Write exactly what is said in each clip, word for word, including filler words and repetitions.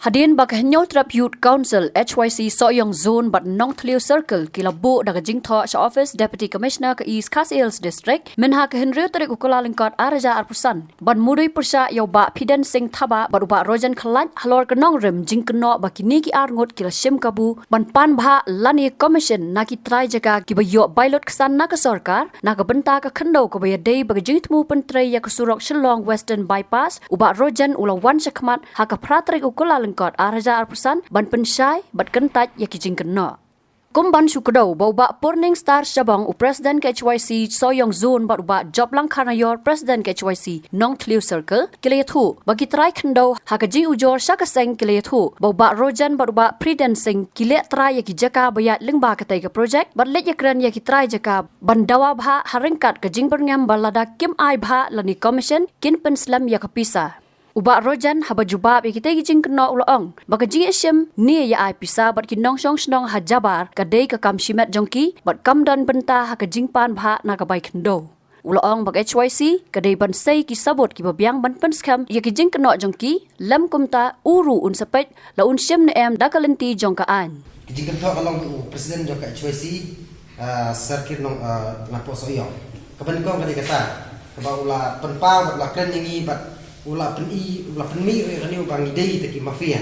Hadien ba ka Hynñiewtrep Youth Council, H Y C, Sohiong Zone bad Nongthliew Circle ki la buh da ka jingthoh sha office Deputy Commissioner ka East Khasi Hills District mynha ka hynriew tarik u Kyllalyngkot ar hajar arphew san, ban mudui pyrshah ïa u Bah Phiden Singh Thabah bad u Bah Rojan Khlaiñ halor ka nongrim jingkynnoh ba kine ki arngut ki la shim kabu ban pan bhah lane commission na ki trai jaka kiba ïoh bailut ksan na ka sorkar, na ka bynta ka khyndew kaba ïadei bad ka jingthmu pyntrei ïa ka surok Shillong Western Bypass. U Bah Rojan u la wan shakhmat ha ka phra tarik u Kyllalyngkot ar hajar arphew san ban pynshai bad kyntait ïa ki jingkynnoh. Kum ban shu kdew ba u Bah Purning Star Shabong, u President ka H Y C Sohiong Zone, bad u Bah Joplang Kharnaior, President ka H Y C Nongthliew Circle, ki la ïathuh ba ki trai khyndew ha ka jingujor sha ka seng ki la ïathuh ba u Bah Rojan bad u Bah Phiden Singh ki leh trai ïa ki jaka ba ïaid lyngba katei ka project bad leit ïakren ïa ki trai jaka ban dawa bhah ha ryngkat ka jingbyrngem ba lada kim ai bhah lane commission kin pynslem ïa ka pisa. U Bah Rojan haba jubab ïa kitei ki jingkynnoh u la ong ba ka jingïashim ne ïa ai pisa bad ki nongshong shnong ha Jabar ka dei ka kam shimet jong ki bad kam don bynta ha ka jingpan bhah na ka bai khyndew. U la ong ba ka H Y C ka dei ban sei ki sabut kiba biang ban pynskhem ïa ki jingkynnoh jong ki, lym kumta u ruh un sa peit la un shim ne em da ka lynti jong ka aiñ. Ki jingkynnoh ka long u President jong ka H Y C, ah, Sir Kirnong, ah, Nangpoh Sohiong. Kaba nyngkong ka dei kata kaba u la pynpaw bad u la kren ïa ngi bad u la pyni, u la pynmih ïa kane ba ngi dei kita ki mafia.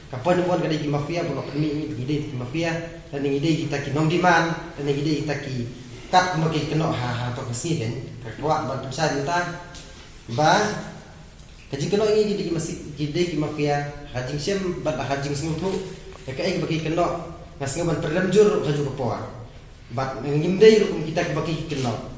Ka point number one ka dei ki mafia, ba u la pynmih ïa ngi ba ngi dei kita ki mafia, lane ngi dei kita ki nongdemand, lane ngi dei kita ki kat kumba ki kynnoh ha, ha to ka sngi. Ka kwah ban pynshai mynta ba ka jingkynnoh ïa ngi ki dei ki masi-, ki dei ki mafia, ha ka jingshem bad ha ka jingsngewthuh ïa kaei kaba ki kynnoh, nga sngew ban pynrem jur ruh ha kajuh ka por. Bad ngim dei ruh kum kita kiba ki kynnoh.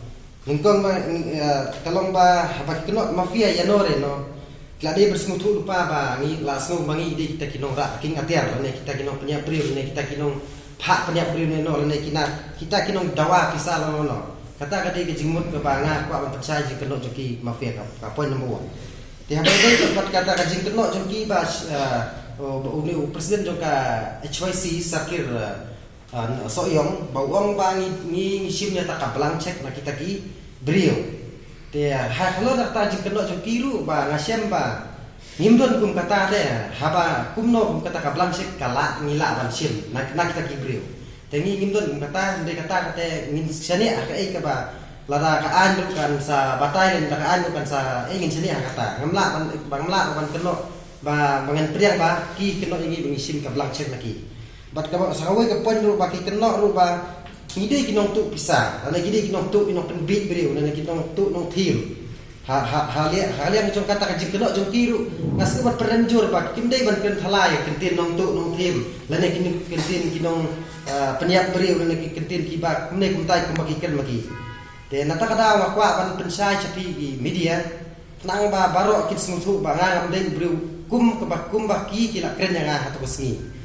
Nyngkong ba, eh, ka long ba haba ki kynnoh mafia ïano re no, ki la dei ban sngewthuh lypa ba ngi la sngew ba ngi dei kita ki nongrah king atiar, lane kita ki nongpynïap briew, lane kita ki nongphah pynïap briew ne no, lane kina kita ki nongdawa pisa lano lano. Kata ka dei ka jingmut kaba nga kwah ban pynshai jingkynnoh jong ki mafia, ka, ka point number one. Te haba ïadei bad kata ka jingkynnoh jong ki ba, eh, oh, ba une u president jong ka H Y C Sir Kir, eh, ah, Sohiong, ba u ong ba ngi, ngi, ngi shim ïa kata ka blank check na kita ki briew. Te, ah, ha, halor kata ka jingkynnoh jong ki ruh ba nga shem ba ngim don kum kata te, haba kumno kum kata ka blank check ka lah, ngi lah ban shim na, na kita ki briew. Te ngi ngim don kum kata, hynrei kata kata ngin shaniah ha kaei kaba lada ka aiñ ruh kan sa batai, lada ka aiñ ruh kan sa, eh, ngin shaniah ha kata. Ngam lah ban, ba ngam lah ban kynnoh ba, ba ngan pdiang ba ki kynnoh ïa ngi ba ngi shim ka blank check na ki. Bad kaba sa kawei ka point ruh ba ki kynnoh ruh ba ngi dei ki nongtuh pisa, lane ngi dei ki nongtuh, ki nongpynbiej briew, lane ki nongtuh nongthim. Ha, ha, ha liang, ha liang jong kata ka jingkynnoh jong ki ruh nga sngew ban pynrem jur ba kim dei ban kren thala ïa ki kyntien nongtuh nongthim, lane ki kyntien ki nong, ah, pynïap briew, lane ki kyntien kiba kumne kumtai kumba ki kren ma ki. Te na kata ka daw nga kwah ban pynshai sha phi ki media, khnang ba baroh kin sngewthuh ba nga ngam dei u briew kum kaba, kumba ki, ki la kren ïa nga ha to ka sngi.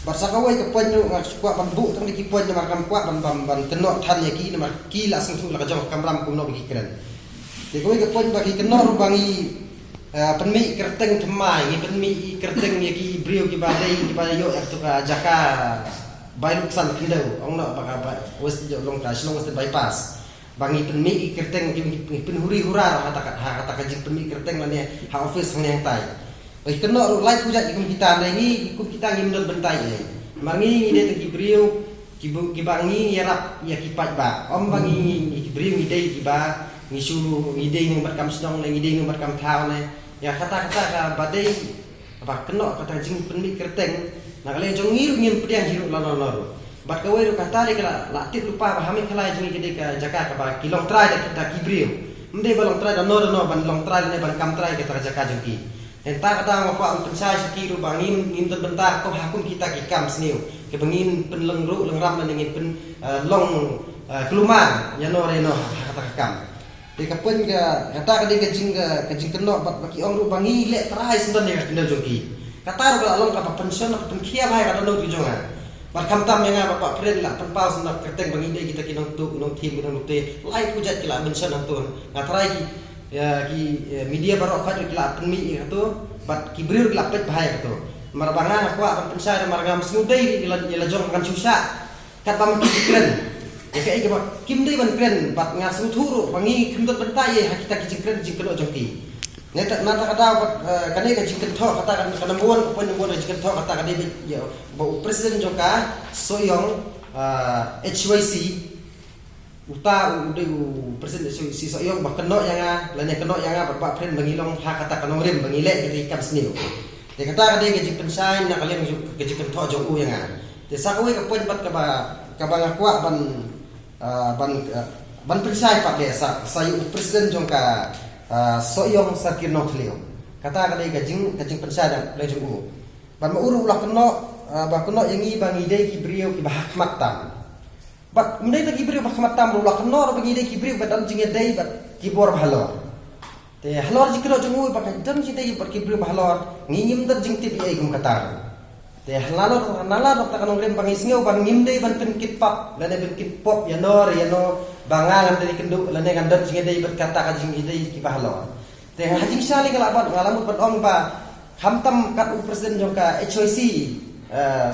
Bad sa kawei ka point ruh nga kwah ban buh tang da ki point namar kam kwah ban, ban, ban kynnoh than ïa ki namar ki la sngewthuh la ka jong ka kamram kumno ba ki kren. Te kawei ka point ba ki kynnoh ruh ba ngi, eh, pynmih kyrteng thymmai, ngi pynmih kyrteng ïa ki briew kiba dei, kiba ïoh ïa kato ka jaka bai luksan khyndew, ong noh ba ka bai West, ïoh long ka Shillong Western Bypass. Ba ngi pynmih ïa ki kyrteng, ngi, ngi pynhuri hura ha kata ka, ha kata ka jingpynmih kyrteng lane ha office hangne hangtai. Ba ki kynnoh ruh lai phew jait ki kum kita, hynrei ngi ki kum kita ngim don bynta ei. Namar ngi ngi dei tang ki briew kiba, kiba ngi ïarap ïa ki paidbah. Ym ba ngi, ngi, ngi ki briew ngi dei kiba ngi shu, ngi dei nongbat kam shnong ne, ngi dei nongbat kam thaw ne. Ïa kata, kata kaba dei ba kynnoh kata ka jingpynmih kyrteng, na ka liang jong ngi ruh ngim pdiang hi ruh lano lano ruh. Bad kawei ruh kata dei ka la, la tip lypa ba ha Meghalaya jong ngi ka dei ka jaka kaba ki long trai da kita ki briew. Ym dei ba long trai da no da no ban long trai lane ban kam trai kata ka jaka jong ki. Te kata ka daw nga kwah ban pynshai sha ki ruh ba ngim, ngim don bynta kum ha kum kita ki kam sniew kiba ngin pynlong ruh lyngram lane ngin pyn, eh, long, eh, kulmar ïa no re no ha, ha kata ka kam. Te ka point ka, kata ka dei ka jing, ka, ka jingkynnoh bad ba ki ong ruh ba ngi leh trai syndon ïa ka khyndew jong ki. Kata ruh ka la long kaba pynshon, ka pynkhia bha ïa ka dohnud ka jong nga. Bad khamtam ïa nga bad Bah Phren la pynpaw sngewbha kyrteng ba ngi dei kita ki nongtuh, ki nongthim, ki nongtuh. Lai phew jait ki la mention hangto. Nga tharai ki, ïa, ki, ïa, media baroh khoit ki la pynmih ïa kato. Bad ki briew ki la peit bha ïa kato. Namar ba nga nga kwah ban pynshai namar ngam sngewdei ïa la, ïa la jong kan shu shah. Katba ma ki ki kren ïa kaei kaba kim dei ban kren, bad nga sngewthuh ruh ba ngi kim don bynta ei ha kita ki jingkren jingkynnoh jong ki. Neta nata ka daw kane ka jingkynthoh kata ka number one ka point number one ka jingkynthoh kata ka dei ba u president jong ka Sohiong H Y C. Uta u dei u president H Y C Sohiong ba kynnoh ïa nga lane kynnoh ïa nga bad ba pren ba ngi long ha kata ka nongrim ba ngi leh kata ka kam sniew. Te kata ka dei ka jingpynshai na ka liang ka jingkynthoh jong u ïa nga. Te sa kawei ka point pat kaba kaba nga kwah ban ban ban pynshai pat de sa sa ïa u president jong ka Sohiong Circle Nongthliew. Kata ka dei ka jing ka jingpynshai da ka jong u. Ban ma u ruh u la kynnoh ba kynnoh ïa ngi ba ngi dei ki briew kiba ha khmat tam. Bad ym dei tang ki briew ba ha khmat tam ruh u la kynnoh ba ngi dei ki briew ba don jingïadei bad ki bor ba halor. Te halor jingkynnoh jong u ba ka don jingïadei bad ki briew ba halor ngi ngim don jingtip ei ei kum kata. Te halor halor ta ka nongrim ba ngi sngew ba ngim dei ban pynkit pap lane pynkit pop ïa no re ïa no ba nga ngan dei kynduh lane ngan don jingïadei bad kata ka jingïadei kiba halor. Te ha jingshah lei nga la ban nga la mut ban ong ba khamtam kat u president jong ka H Y C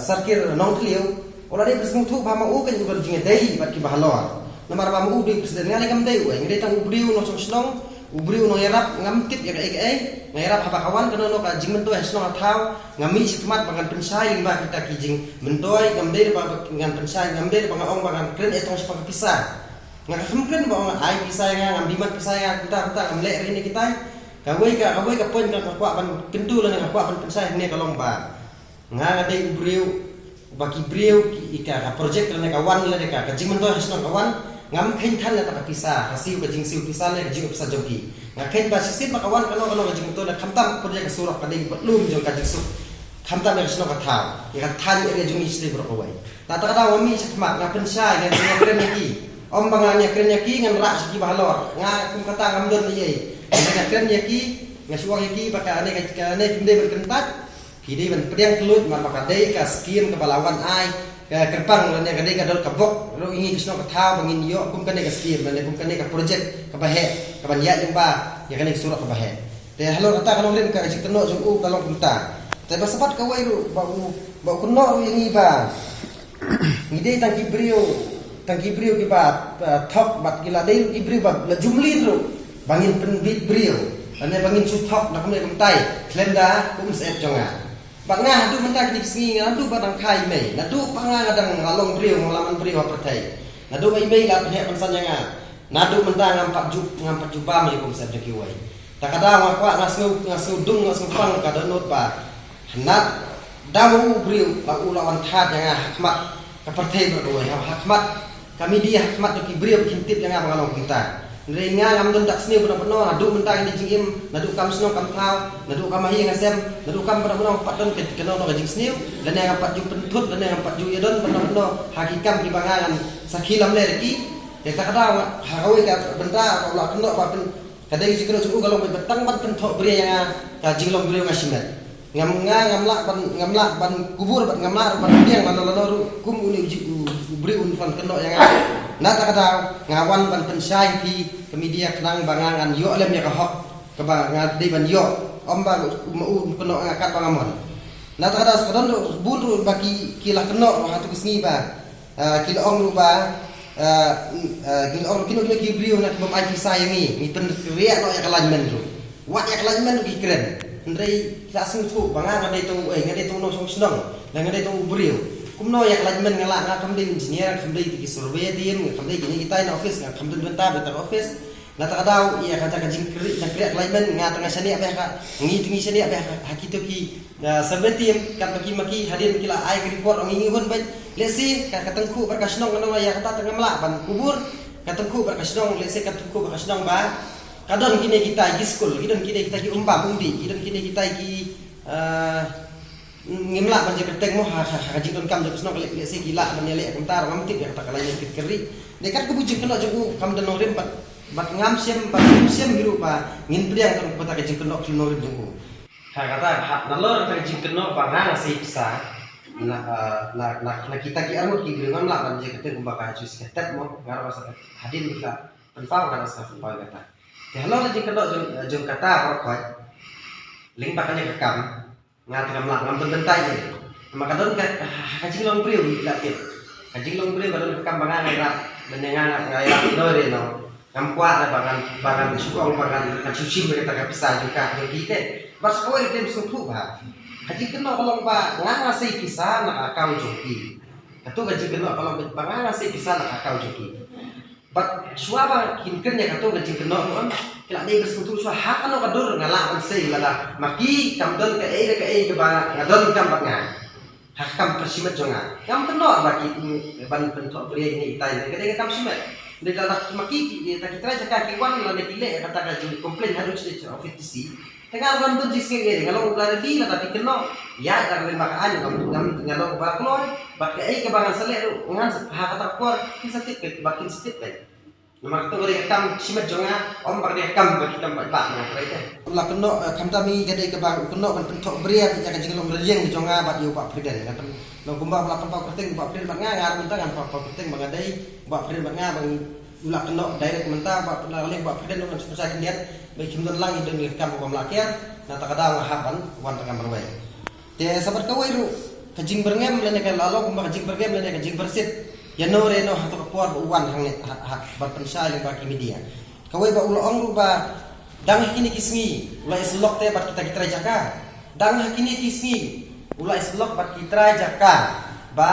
Circle Nongthliew u la dei ban sngewthuh ba ma u ka u don jingïadei bad kiba halor. Namar ba ma u dei president nga lei kam dei u ei nga dei tang u briew nongshong shnong u briew nongïarap ngam tip ïa kaei kaei. Nga ïarap haba ka wan kano kano ka jingmyntoi ha shnong ha thaw nga mih shakhmat ba ngan pynshai lyngba kita ki jingmyntoi ngam dei ba ngan pynshai ngam dei ba nga ong ba ngan kren ïa tang shaphang ka pisa. Nga khlem kren ba ong ai pisa ïa nga ngam demand pisa ïa nga kumta kumta ngam leh ri ne kitai. Kawei ka kawei ka point ka kwah ban kyntu lane ka kwah ban pynshai hangne ka long ba nga nga dei u briew ba ki briew ki ka ka project lane ka wan lane ka ka jingmyntoi ha shnong ka wan. Ngam kheiñ than ïa ta ka pisa ka siew ka jingsiew pisa lane ka jingpisa jong ki. Nga kheiñ ba shisien ba ka wan kano kano ka jingmyntoi lane khamtam ka project ka surok ka dei ba lum jong ka jingsuk. Khamtam ïa ka shnong ka thaw ïa ka than ïa jong ngi shisien baroh kawei. Nata ka daw nga mih shakhmat nga pynshai nga kren ïa ki. Ym ba ngan ïakren ïa ki ngan rah sha ki ba halor. Nga kum kata ngam don ei ei. Nga ïakren ïa ki nga shu ong ïa ki ba kane kane kim dei ban kyntait. Ki dei ban pdiang kylluid namar ba ka dei ka skim kaba la wan ai ka kyrpang lane ka dei ka dor ka bok ruh ïa ngi ka shnong ka thaw ba ngin ïoh kum kane ka skim lane kum kane ka projek kaba heh kaban ïaid lyngba ïa kane ka surok kaba heh. Te halor kata ka nongrim ka jingkynnoh jong u ka long kumta. Te ba sabat kawei ruh ba u ba u kynnoh ruh ïa ngi ba ngi dei tang ki briew tang ki briew kiba thok bad ki la dei ki briew ba la jumlin ruh ba ngin pynbit briew lane ba ngin shu thok na kumne kumtai khlem da kum sep jong nga. Bad nga haduh mynta kine ki sngi nga naduh ba dang kha i mei naduh ba nga nga dang la long briew nga la man briew ha pyrthei naduh ba i mei la pynheh pynsan ïa nga naduh mynta ngam pat ju ngam pat ju bam ïa kum sep jong kiwei. Ta ka daw nga kwah nga sngew nga sngew dung nga sngew pang ka dohnud ba Hynda da ma u briew ba u la wan thad ïa nga ha khmat ka pyrthei baroh kawei ha khmat ka media ha khmat jong ki briew ba kin tip ïa nga ba nga long kumta. Hynrei nga ngam don dak sniew bad no bad no naduh mynta ngi jingim naduh kam shnong kam thaw naduh kam ahi nga sem naduh kam bad no bad no pat don ka kano no ka jingsniew lane ngam pat ju pynthut lane ngam pat ju ïa don bad no bad no ha ki kam kiba nga ngan sakhi lamler ïa ki. Te ta ka daw ha kawei ka bynta ba u la kynnoh ba pyn Ka dei ka jingkynnoh jong u ka long ba tang ban pynthoh briew ïa nga ka jinglong briew nga shimet. Ngam nga ngam lah ban ngam lah ban kubur bad ngam lah ban pdiang lano lano ruh kum une u briew un pynkyndit ïa nga. Na ta ka daw nga wan ban pynshai ïa phi ka media khnang ba nga ngan ïoh lem ïa ka hok kaba nga dei ban ïoh. Ym ba ma u un kyndit ïa nga kat ba nga mon. Na ta ka daw sa ka don ruh bun ruh ba ki ki la kynnoh ha tu ka sngi ba Ki la ong ruh ba ki la ong ruh kino kino ki briew na ki bym ai pisa ïa ngi ngi pynriah noh ïa ka lineman ruh. Wat ïa ka lineman ruh ki kren. Hynrei ki la sngewthuh ba nga nga dei tang u ei nga dei tang u nongshong shnong lane nga dei tang u briew. Kumno ïa ka lineman nga lah nga kam dei engineer nga kam dei ki survey team nga kam dei kine kitai na office nga kam dei bynta bynta office. Na ta ka daw ïa kata ka jingkriah jingkriah ka lineman nga tang nga shaniah bha ka ngi tang ngi shaniah bha ka ha kito ki survey team kat ma ki ma ki hadien ki la ai ka report ong ngi ngi hun bha. Lehse ka ka tangkhu bad ka shnong ka nong ïa kata tang ngam lah ban kubur ka tangkhu bad ka shnong lehse ka tangkhu bad ka shnong ba ka don kine kitai ki skul ki don kine kitai ki umbam umdi ki don kine kitai ki Ngim lah ban jia kyrteng mo ha ha ha ka jingdonkam jong ka shnong ka leh leh se ki lah ban ïaleh kumta ruh ngam tip ïa kata ka lain ïa kit kyrri. Dei kat ka bu jingkynnoh jong u kam da nongrim bad bad ngam shem bad ngam shem hi ruh ba ngin pdiang tang kata ka jingkynnoh khlem nongrim jong u. Ha kata ha nalor kata ka jingkynnoh ba nga nga sei pisa na na na na kita ki arngut ki briew ngam lah ban jia kyrteng kumba ka ju sket mo nga ruh ka sa hadien ki la pynpaw nga ruh ka sa pynpaw ïa kata. Te halor ka jingkynnoh jong jong kata baroh khoit lyngba kane ka kam. Nga te ngam lah ngam don bynta ïa. Namar ka don ka ka jinglong briew ngi la tip. Ka jinglong briew ka don ka kam ba nga nga ïarap lane nga nga ïarap ino re ino. Ngam kwah ba ngan, ba ngan shu ong ba ngan, ngan shu shim ïa kata ka pisa jong ka jong ki te. Bad sa kawei ruh te sngewthuh ba ha jingkynnoh ka long ba nga nga sei pisa na ka account jong ki. Kato ka jingkynnoh ka long ba nga nga sei pisa na ka account jong ki. Bad shuwa ba kin kren ïa kato ka jingkynnoh ruh, ki la dei ba sngewthuh shuwa ha kano ka dur nga lah ban sei, lada ma ki kam don kaei kaei kaba nga donkam bad nga. Ha ka kam pynshimet jong nga. Kam kynnoh ba ki ban pynthohbria ïa ine itai, ka dei ka kam shimet. Dei lada ma ki, kita ki trai jaka ki wan lane ki leh kata ka jing complain haduh sha office D C. Te nga ruh ngam don jingsngew ei, nga long u ba ready lada phi kynnoh. Ïa, da ka lem ba ka aiñ, ngam, ngam, nga long u ba kloi. Bad kaei kaba ngan sa leh ruh, ngan sa, ha kata ka por kin sa tip, bad kin sa tip. Namar kato ka dei ka kam shimet jong nga, ym ba ka dei ka kam ba ki kam paidbah, nga kyrpad te. La kynnoh, eh, khamtam ïa ka dei kaba u kynnoh ban pynthohbria ïa ka jinglong raliang jong nga bad ïa u Bah President. Nga pyn, long kumba la pynpaw kyrteng u Bah President bad nga, nga ruh mynta ngan pynpaw kyrteng ba nga dei u Bah President bad nga, ba u la kynnoh direct mynta, ba la leh u Bah President, ngan shu pynshai khyndiat ba kim don lang, i don ïa ka kam kaba ym lah kiar. Na kata ka daw nga hap ban wan tang marwei. Te sabat kawei ruh, ka jingbyrngem lane ka la long kumba ka jingbyrngem lane ka jingbyrsit. Ïano re ïano ha kato ka por ba u wan hangne, ha, ha, ban pynshai lyngba ki media. Kawei ba u la ong ruh ba dang ha kine ki sngi u la ïasyllok te bad kita ki trai jaka. Dang ha kine ki sngi u la ïasyllok bad ki trai jaka ba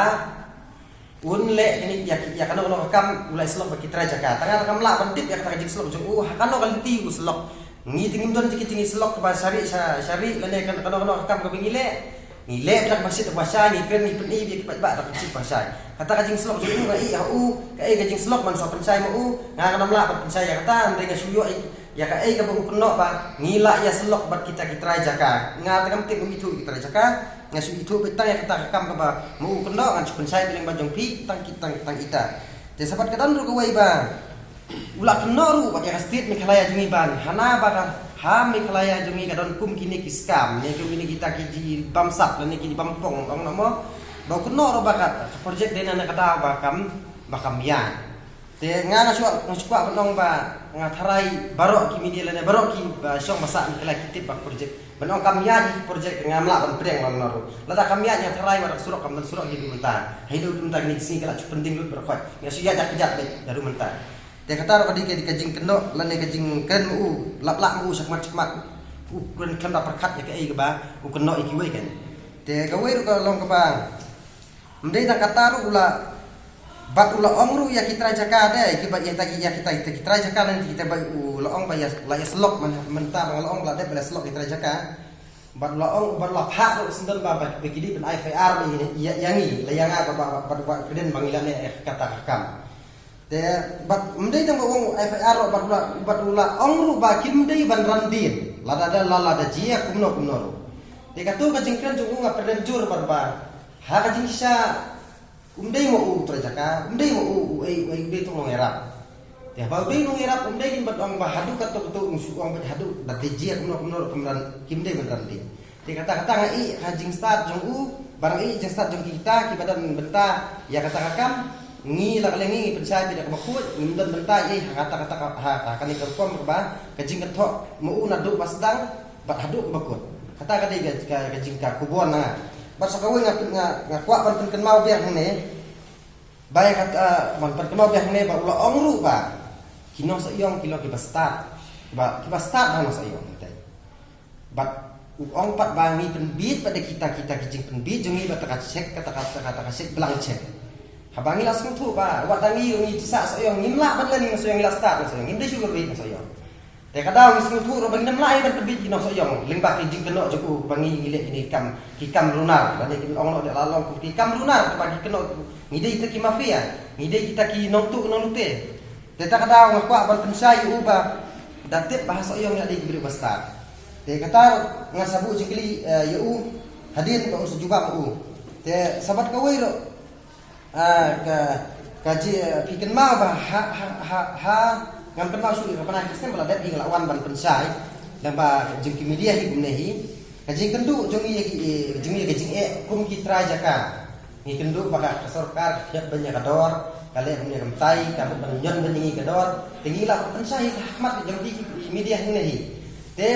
un leh kine ïa, ïa kano kano ka kam, u la ïasyllok bad ki trai jaka. Tang nga kam lah ban tip ïa kata ka jingsyllok jong u, ha kano ka lynti u syllok. Ngi te ngim don jingsyllok kaba shari, sha, shari lane kano kano ka kam kaba ngi leh. Ngi leh da kaba shit kaba shai, ngi kren ngi pyni ïa ki paidbah da kaba shit kaba shai. Kata ka jingsyllok jong u nga ïohi ha u, kaei ka jingsyllok ban sa pynshai ma u, nga kam lah ban pynshai ïa kata, hynrei nga shu ïohi ïa kaei kaba u kynnoh ba ngi la ïasyllok bad kita ki trai jaka. Nga te kam tip, ngam ithuh ïa ki trai jaka. Nga shu ithuh beit tang ïa kata ka kam kaba ma u kynnoh, ngan shu pynshai beit lyngba jong phi tang ki, tang, tang ita. Te sabat ka don ruh kawei ba u la kynnoh ruh bad ïa ka state Meghalaya jong ngi ba hana ba ka, ha Meghalaya jong ngi ka don kum kine ki scam ne kum kine kita ki jibamsap lane ki jibampong, ong noh mo. Ba u kynnoh ruh ba ka project dei na ka daw ba kam, ba kam ïaid. Te nga nga shu, nga shu kwah ban ong ba nga tharai baroh ki media lane baroh ki ba shong ba sah Meghalaya ki tip ba ka project. Ban ong kam ïaid ïa ki project ngam lah ban pdiang lang naduh. Lada kam ïaid nga tharai wat ka surok kam don surok haduh mynta. Haduh mynta kine ki sngi ka la shu pending lut baroh khoit. Nga shu ïaid ïa ka jait beit naduh mynta. Te kata ruh ka dei ka, ka jingkynnoh lane ka jingkren ma u, lap lap ma u shakhmat shakhmat. U kren khlem da pyrkhat ïa kaei kaba u kynnoh ïa kiwei kan. Te kawei ruh ka long kaba Ym dei tang kata ruh u la, bad u la ong ruh ïa ki trai jaka de, kiba ïa kita, ïa kita, kita ki trai jaka lane kita ba u la ong ba ïa, la ïasyllok man, mynta ba nga la ong la dep ba la ïasyllok ki trai jaka. Bad u la ong, bad u la phah ruh syndon ba, ba, ba ki dei ban ai F I R ïa, ïa, ïa ngi, la ïa nga ba, ba, ba, ba, ba, President ba ngi la leh ïa kata ka kam. Te, bad ym dei tang ba u ong F I R ruh, bad u la, bad u la ong ruh ba kim dei ban ran dien. Lada da, la, lada jia kumno kumno ruh. Te kato ka jingkren jong u nga pyrem jur bad ba ha ka jingshisha um dei mo u trai jaka, um dei mo u, u ei, u ei, u dei tang nongïarap. Te haba u dei nongïarap, um dei dien ban ong ba haduh kato kato, um shu ong ba haduh da te jia kumno kumno ruh, kum ran, kim dei ban ran dien. Te kata kata nga ïohi ha jingstad jong u, ba nga ïohi jingstad jong kita kiba don bynta ïa kata ka kam, ngi la ka leng ngi pynshai beit da kaba khuid, ngim don bynta ïa ha kata kata ka, ha, ha kane ka rukom kaba ka jingkynthoh ma u naduh ba sdang bad haduh kaba kut. Kata ka dei ka, ka, ka jingkyrkhu bor na nga. Bad sa kawei nga, nga, nga kwah ban pynkynmaw biang hangne. Ba ïa kata, ban pynkynmaw biang hangne ba u la ong ruh ba ki nongshah ïong ki long kiba stad. Ba, kiba stad ba nongshah ïong te. Bad u ong pat ba ngi pynbit pat da kita, kita ki jingpynbit jong ngi bad kata ka check, kata ka, kata ka check, blank check. Haba ngi la sngewthuh ba wat da ngi, ngi shah shah ïong, ngim lah ban len ngi shah ïong, ngi la stad ngi shah ïong, ngim dei shuh ban pynbit ngi shah ïong. Te ka daw ngi sngewthuh ruh ba ngim lah ban pynbit ngi nongshah ïong lyngba ki jingkynnoh jong u ba ngi, ngi leh kine ki kam, ki kam runar, lane ki ong noh de la long ki kam runar ba ki kynnoh, ngi dei kita ki mafia, ngi dei kita ki nongtuh nonglute. Te ta ka daw nga kwah ban pynshai ïa u ba da tip ba ha Sohiong ïa dei ki briew ba stad. Te kata nga sa buh jingkylli, eh, ïa u hadien ba un sa jubab u. Te sabat kawei ruh, ah, ka, ka ji, eh, phi kynmaw ba ha, ha, ha, ha, ngam kynmaw shuh ïa ka bnai ka snem ba la dep hi nga la wan ban pynshai lyngba jong ki media hi kumne hi. Ka jingkynduh jong ngi ïa ki, eh, jong ngi ïa ka jingeh kum ki trai jaka. Ngi kynduh ba ka, ka sorkar ka khñiot beiñ ïa ka dor, ka leh beiñ ïa ka bynta, ka mut ban ñion beiñ ïa ngi ka dor. Te ngi la pynshai ha khmat jong ki, ki media hangne hi. Te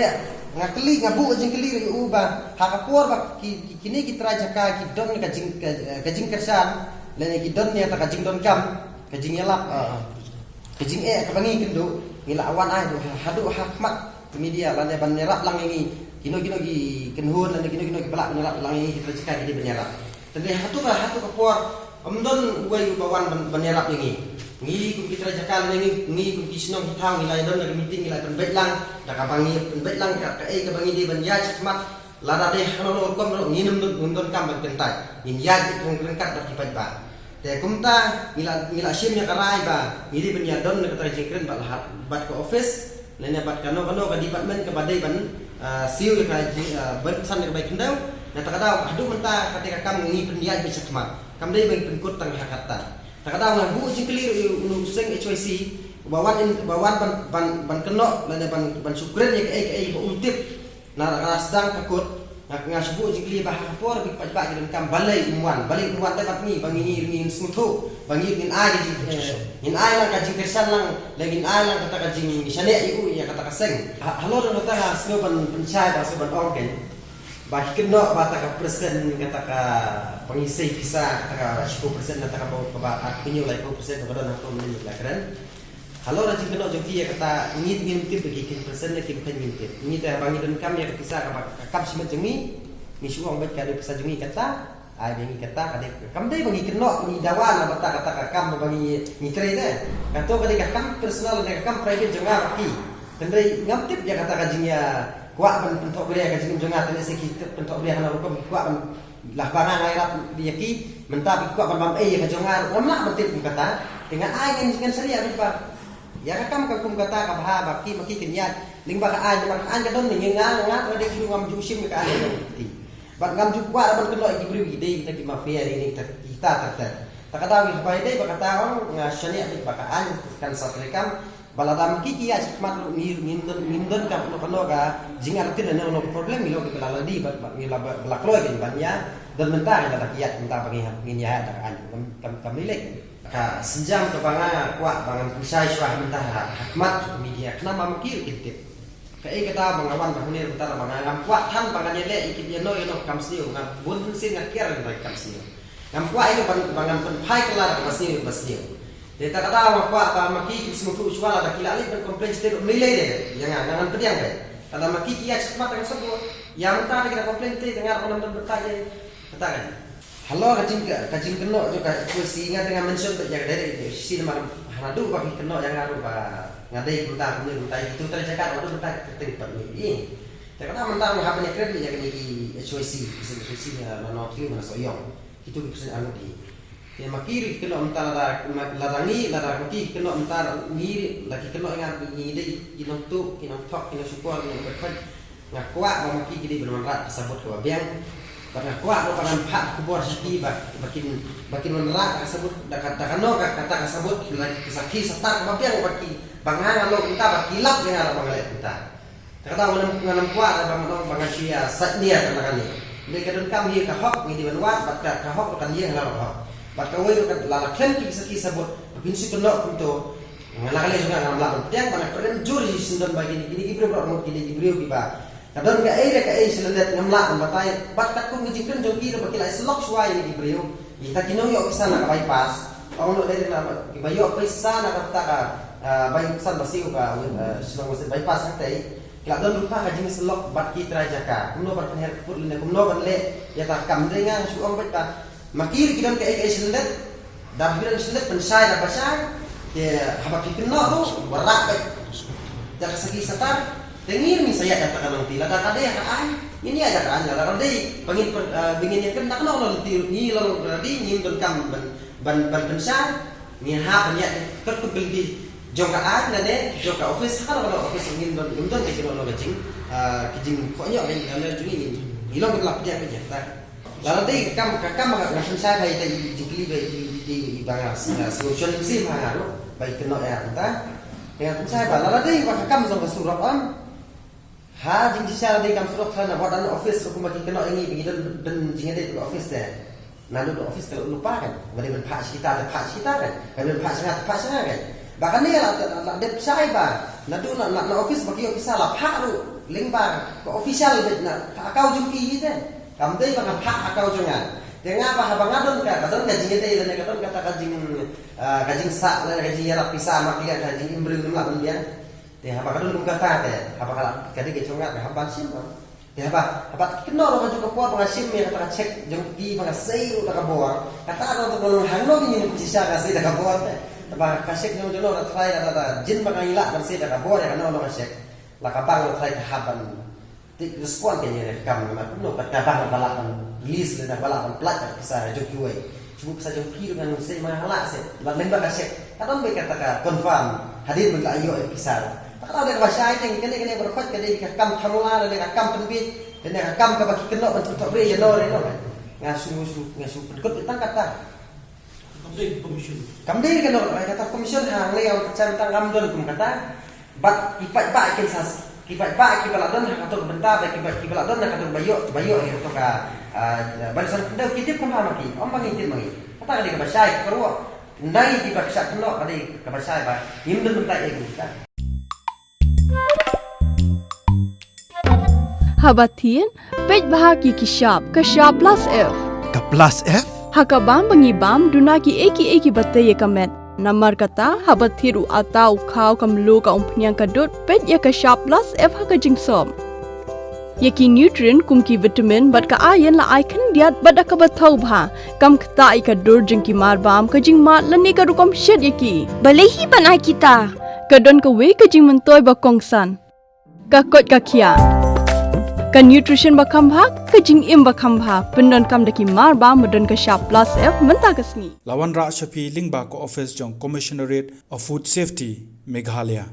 nga kylli, nga buh jingkylli ïa u ba ha ka por ba ki, ki, kine ki trai jaka ki don ka jing, ka, ka jingkyrshan lane ki don ïa ta ka jingdonkam, ka jingïalap, ah, Ka jingeh kaba ngi kynduh, ngi la wan ai haduh ha khmat ka media lane ban ïarap lang ïa ngi. Kino kino ki kynhun lane kino kino ki ba lah ban ïarap lang ïa ngi, kita jaka ki dei ban ïarap. Tang dei hato ka, hato ka por ym don uwei uba wan ban, ban ïarap ïa ngi. Ngi kum ki trai jaka lane ngi, ngi kum ki shnong ki thaw ngi la ïa don da ka meeting, ngi la pynbeit lang, da kaba ngi pynbeit lang ka, kaei kaba ngi dei ban ïaid shakhmat. Lada dei hano hano rukom ruh ngin ym don, ngin ym donkam ban kyntait. Ngin ïaid ryngkat bad ki paidbah. Te kumta ngi la, ngi la shim ïa ka rai ba ngi dei ban ïa don na kata ka jingkren bad la, bad ka office lane bad kano kano ka department kaba dei ban, ah, siew ïa ka jing, ah, ban san ïa ka bai khyndew. Na kata ka daw haduh mynta kata ka kam ngi pynïaid beit shakhmat. Kam dei ba ngi pynkut tang ha kata. Kata ka daw nga buh jingkylli ruh ïa u seng H Y C uba wan in, uba wan ban, ban, ban kynnoh lane ban, ban shu kren ïa kaei kaei ba um tip. Na ka sdang ka kut, nga, nga shu buh jingkylli ba ha ka por ba ki paidbah ki donkam balei um wan, balei um wan te bad ngi, ba ngi, ngi, ngin sngewthuh, ba ngi, ngin ai ka jing, eh, ngin ai lang ka jingkyrshan lang, lane ngin ai lang kata ka jingshaniah ïa u ïa kata ka seng. Ha, halor kata nga sngew ban pynshai ba sngew ban ong kein. Ba ki kynnoh ba kata ka percent, kata ka pyngisih pisa, kata ka shiphew percent, kata ka ba, kaba arphew hynñiew laiphew percent, kaba don hato mynnin la kren. Halor ka jingkynnoh jong ki ïa kata, ngi te ngim tip ba ki kheiñ percent ne ki ba kheiñ ngim tip. Ngi te haba ngi donkam ïa ka pisa kaba ka kam shimet jong ngi, ngi shu ong beit ka dei pisa jong ngi kata, ai ba ngi kata, ka dei kam dei ba ngi kynnoh, ngi dawa na bynta kata ka kam ba ngi, ngi trei te. Kato ka dei ka kam personal ne ka kam private jong nga bad ki. Tang dei ngam tip ïa kata ka jingïakwah ban pynthohbria ka jingim jong nga, te lehse ki pynthohbria hana rukom ki kwah ban Lah ba nga ngai rap ïa ki, mynta ba ki kwah ban bam ei ïa ka jong nga, ngam lah ban tip kum kata. Te nga ai ngan, ngan shaniah beit ba ïa ka kam ka kum kata ka bha ba ki ma ki kin ïaid. Lyngba ka aiñ, lyngba ka aiñ ka don ne nga, nga, nga dei ki ngam ju shim ka aiñ ka don ti. Bad ngam ju kwah ban kynnoh ïa ki briew ki dei kita ki mafia, dei kita, kita ter ter. Ta ka daw ïa ba dei ba kata ong nga shaniah beit ba ka aiñ kan sa treikam. Ba lada ma ki ki ïaid shakhmat ruh ngi, ngim don, ngim don kano kano ka jingartatien ne kano ka problem, ngi long kiba la lade bad, bad ngi la ba, ba la kloi kein ban ïa don mynta, ngi lada ki ïaid mynta ba ngi ha, ngin ïaid da ka aiñ kam, kam, kam lei lei. Ka sienjam kaba nga kwah ba ngan pynshai shuwa mynta ha, ha khmat jong ka media khnang ba ma ki ruh kin tip. Kaei kata ba nga wan ba hangne mynta ba nga ngam kwah than ba ngan ïaleh ïa ki ïano ïano kam sniew, nga bun sien nga kiar ba kam sniew. Ngam kwah ïa ka ban, ba ngan pynphai kylla da kaba sniew ïa kaba sniew. Te ta ka daw nga kwah ba ma ki ki sngewthuh shuwa lada ki la leit ban complain shatei ruh ym lei lei de ïa nga, nga ngan pdiang de. Lada ma ki ki ïaid shakhmat nga sngewthuh ïa mynta te ki la complain te nga ruh ngan pynbeit ïa kata ka. Halor ka jing, ka jingkynnoh jong ka H Y C nga te nga mention beit ïa ka direct H Y C namar hana duh ba ki kynnoh ïa nga ruh ba nga dei kumta kumne kumta ïa kitu trai jaka ruh duh mynta ka kyrteng pat ngi. Te kata mynta nga hap ban ïa kren ïa kane ki H Y C, ki seng H Y C na North View na Sohiong. Kitu ki percent arngut hi. Te ma ki ruh ki kynnoh mynta lada, lada ngi, lada ma ki ki kynnoh mynta ngi, la ki kynnoh ïa nga ngi dei ki nongtuh, ki nongthok, ki nongshukor, ki nongpyrkhat. Nga kwah ba ma ki ki dei ban wanrah ka sabut kaba biang. Bad nga kwah ruh ba ngan phah khubor sha ki ba, ba kin, ba kin wanrah ka sabut da ka, da kano ka, kata ka sabut, la ki sakhi satar kaba biang ba ki, ba nga nga long kumta, ba ki lap ïa nga ba nga leh kumta. Te kata nga nym, nga nym kwah ba nga ong ba ngan shu ïa sait nia kane kane. Hynrei ka donkam hi ka hok ngi dei ban wad bad ka, ka hok ruh kan ïeng halor ka hok. Bad kawei ruh kan la la khlem ki sakhi sabut ba phin shu kynnoh kumto. Nga la ka lei jong nga ngam lah ban pdiang bad nga kyrmen jur hi shen don ba kine, kine ki briew ba mut kine ki briew kiba ka don kaei re kaei sha lyndet ngam lah ban batai. Bad katkum ka jingkren jong ki ruh ba ki la ïasyllok shuwa ïa kine ki briew. Ïa kita ki nongïoh pisa na ka bypass. Ong noh dei na kiba ïoh pisa na kata ka, ah, bypass ba siew ka, ah, Shillong West bypass katei. Ki la don ruh ka jingïasyllok bad ki trai jaka. Kumno ban pynher kput lane kumno ban leh ïa kata ka kam, hynrei nga shu ong beit ba ma ki ruh ki don kaei kaei sha lyndet. Da phi don sha lyndet pynshai da ba shai. Te haba phi kynnoh ruh wanrah beit da ka sakhi satar. Te ngi ngi sa ïaid da ka longti, lada ka dei ha ka aiñ ngin ïaid da ka aiñ, lada ka dei ba ngin pyn, ah, ba ngin ïakren da kano kano longti ruh ngi long ready, ngim donkam ban, ban, ban pynshai. Ngin hap ban ïaid katkum ka longti jong ka aiñ lane jong ka office, ha kano kano office ngin don, ngim don ka jingkynnoh ka jing, ah, ka jingkohnguh ka jong ngi, ngi long kiba la pdiang ka jingta. Lada dei ka kam, ka kam ba nga pynshai ba ïa ka jingkylli ba ïa, ïa, ïa ba nga, nga solution sim ha nga ruh ba ïa kynnoh ïa kata. Nga pynshai ba lada dei ba ka kam jong ka surok, em. Ha jingshisha lada dei kam surok, tharai na wat na office ruh kumba ki kynnoh ïa ngi ba ngi don, don jingïadei bad ka office te. Naduh na office ka la u lypa kan. Ba dei ban phah sha kita te phah sha kita kan. Ba dei ban phah sha nga te phah sha nga kan. Ba kane la, la, la dep shai ba naduh na, na, na office ba ki ïoh pisa la phah ruh lyngba ka official beit na ka account jong ki hi te. Kam dei ba nga phah account jong nga. Te nga ba haba nga don ka, ka don ka jingïadei lane ka don kata ka jing, ah, ka jingsah lane ka jingïarap pisa ma ki, ka jingim briew ym lah ban biang. Te haba ka don kum kata te, haba ka, ka dei ka jong nga, ka haba ban shim ba. Te haba, haba kynnoh ruh ka jong ka por ba nga shim ïa kata ka check jong ki ba nga sei ruh da ka bor. Kata ruh te ba long hangno ki, ngi shisha nga sei da ka bor te. Te ba ka check jong jong no la try da, da, da jin ba nga ïa lah ban sei da ka bor ïa kano kano ka check. La ka bank la try ka hap ban te respond ka ïa ka kam, namar kumno ka, ka bank ba lah ban release lane ba lah ban pynlait ka pisa jong kiwei. Shu pisa jong phi ruh ngan sei ma ha lah se. La leng ba ka check. Ka don ba kata ka confirm hadien ba la ïoh ïa pisa. Ta ka dei kaba shai te, kane kane ba khot ka dei ka kam thamla, lane ka kam pynbiej, lane ka kam kaba ki kynnoh ban thok re ïa no re no. Nga shu, shu, nga shu pynkut tang kata. Kam dei commission. Kam dei ka no, kata commission ha ngi ong ka chan tang kam don kum kata. Bad ki paidbah kin sa, ki paidbah kiba la don ha kato ka bynta, bad kiba, kiba la don ha kato ba ïoh, ba ïoh ïa kato ka, ah, ban san pyndew ki tip kumba ma ki, ym ba ngi tip ma ngi. Kata ka dei kaba shai ka ruh. Nai kiba ka shah kynnoh ka dei kaba shai ba ngim don bynta ïa ki ka. Haba thied, peit bha ki ki shap, ka shap plus F. Ka plus F? Ha ka bam ba ngi bam, duna ki ei ki ei kiba tei ïa ka met. Namar kata, haba thied u ata, u khaw, ka mluh, ka umphniang, ka dud, peit ïa ka shap plus F ha ka jingsop. Ïa ki nutrient kum ki vitamin bad ka iron la ai khyndiat bad da kaba thaw bha. Kam ktah ïa ka dur jong ki mar bam, ka jingmad lane ka rukom shet ïa ki. Balei hi ban ai kita? Ka don kawei ka jingmyntoi ba kongsan. Ka koit ka khiah. Ka nutrition ba kham bha, ka jingim ba kham bha. Pyndonkam da ki mar bam ba don ka shap plus F mynta ka sngi. La wanrah sha phi lyngba ka office jong Commissionerate of Food Safety, Meghalaya.